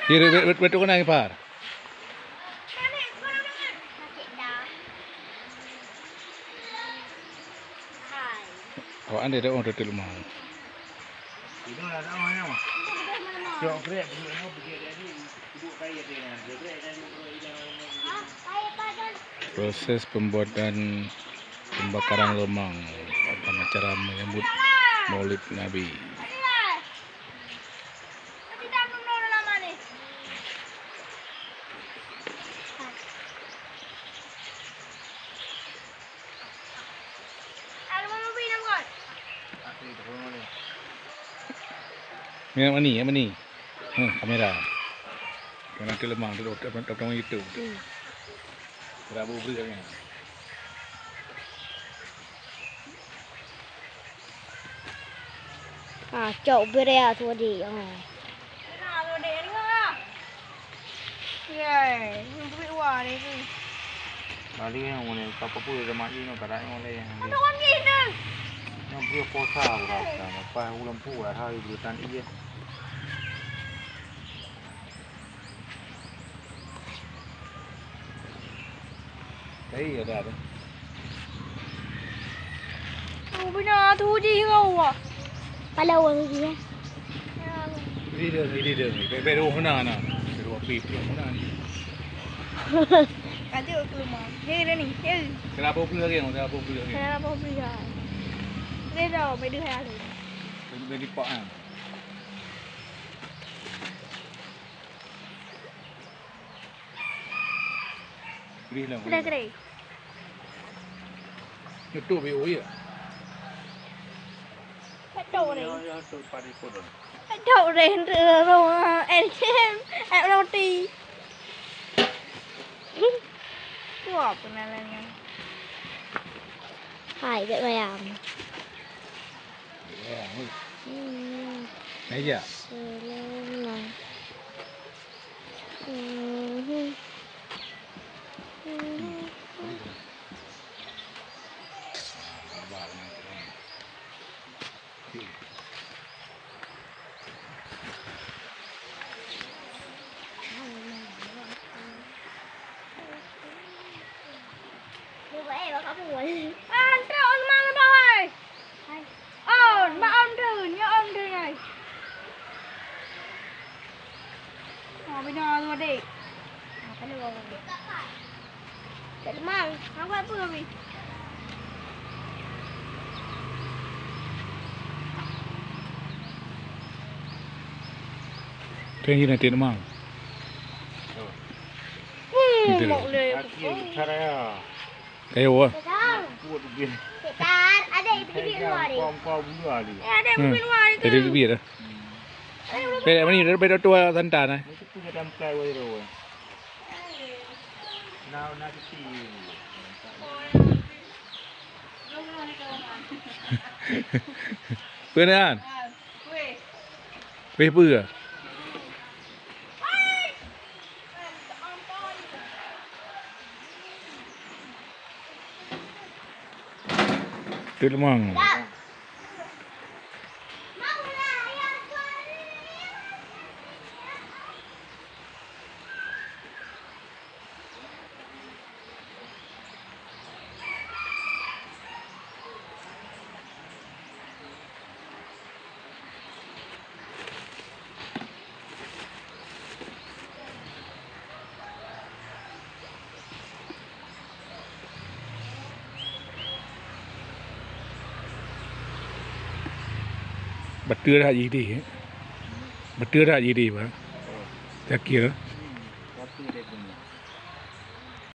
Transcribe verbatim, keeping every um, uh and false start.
Hi, bet, bet, bet, bet, keunan, Ipar. Awak ni dah orang teuteuek leumah. Proses pembuatan pembakaran leumang dalam acara menyambut Maulid Nabi. Minyak mani, minyak mani. Hmm, kamera. Kena ke lemang dulu, tak, tak, tak, tak, itu. Hmm. Rabu beri kan. Ah, cok beri ah tu adik. Ah. Yai, nyang buet wa deh tu. Bali nyang ulèe, ka peue sama i nyoe, ka dak nyoe ulèe nyang di. Ada orang gih tu. Nyang bri posa aku rasa, lepas ulèe pu dah hari bri tan iya. Hei, ada, ada. Oh, beuna tu jih kau, wah. Pala wang jih, ya. Ini dia, ini dia. Baik, baik, oh, na, na. Dua pip, oh, na ni. Kata aku lemah. Hei, dah ni. Hei. Kenapa pula lagi? Kenapa pula lagi? Kenapa pula? Dia dah, beda hari. Beda, beda pak, kan? Boleh lah, boleh. Boleh, boleh. Tutup B O ya. Betul ni. Ya, ya, tu pada ikut dah. Betul ni, tu rumah N M, eh, roti. Tu apa namanya? Hai, bet bayang. Ya, ni. Hmm. Meja. Selama. On, bak on dun, nyoe on dun ai. Oh, bina tu adik. Ah, kalau on dun. Tak lemang. Nak buat apa kami? Kan you nanti lemang. Hmm, mak boleh. Kaki cara ya. Kayu ah. Kuat dia. Sekitar ada ibu-ibu luar ni. Kau, kau bunuh dia. Eh, ada ibu-ibu luar ni. Jadi bibir dah. Ada ibu-ibu. Pek mana ni? Dah tua santan eh. Itu punya damkai wai ro. Nah, nah kecil. Beneran? Weh peue? Teuk leumang. Beutôi that jih deh, eh? Beutôi that jih deh, bah. Yakin, eh?